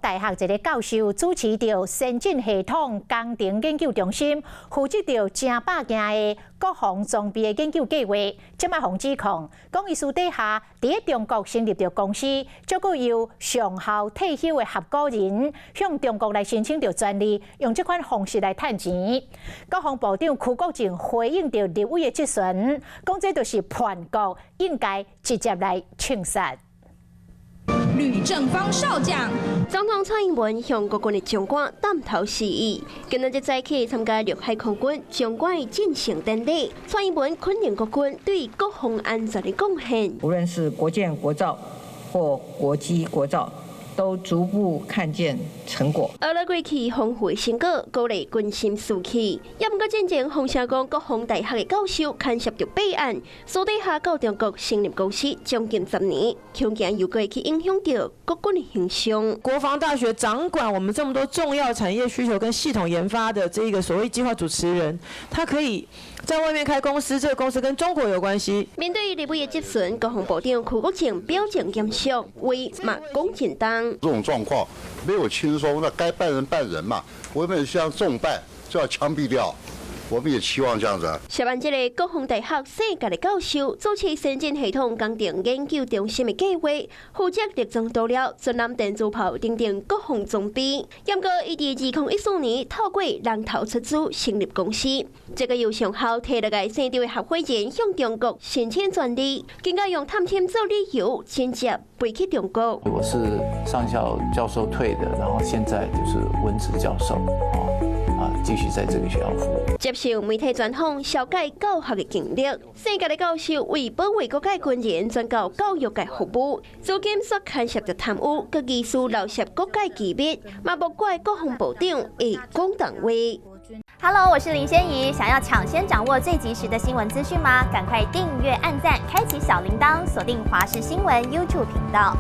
大學一个教授主持著先進系統工程研究中心，負責著成百件的國防裝備的研究計劃。這擺予指控，講伊私底下佇咧中國成立著公司，借閣由上校退休的合夥人向中國來申請著專利，用這款方式來趁錢。國防部長邱國正回應著立委的質詢，講這就是叛國，應該直接來銃殺。呂正方少將，總統蔡英文向國軍的將官點頭示意。今仔日早起參加陸海空軍將官的進行典禮，蔡英文肯定國軍對國防安全的貢獻。無論是國艦國造或國機國造，都逐步看見成果。學了過去豐富的成果，鼓勵軍心士氣。也毋過進前風聲講國防大學的教授牽涉著弊案，私底下到中國成立公司將近10年，恐驚又過去影響著國軍的形象。國防大學掌管我們這麼多重要產業需求跟系統研發的這個所謂計劃主持人，他可以在外面開公司，這個公司跟中國有關係。面對立委的質詢，國防部長邱國正表情嚴肅，話嘛講真重。這種狀況沒有輕鬆，那該辦人辦人嘛，我們希望重辦就要槍斃掉，我們也期望這樣子。涉案這个國防大學世界的教授主持先進系統工程研究中心的計劃，負責列裝多了專南電子炮等等國防裝備。毋過伊佇2014年透過人頭出資成立公司，這个由上校提落來生長的合夥人向中國申請專利，更加用探親做理由，直接飛去中國。我是上校教授退的，然後現在就是文職教授，啊，繼續在這個學校服務。接受媒體專訪，紹介教學的經歷。世界的教授為保衛國家軍人，轉到教育界服務，如今煞牽涉著貪污，閣疑似漏洩國家機密，嘛無怪國防部長會講重話。 Hello，我是林仙怡，想要搶先掌握最及時的新聞資訊嗎？趕快訂閱、按讚、開啟小鈴鐺，鎖定華視新聞 YouTube 頻道。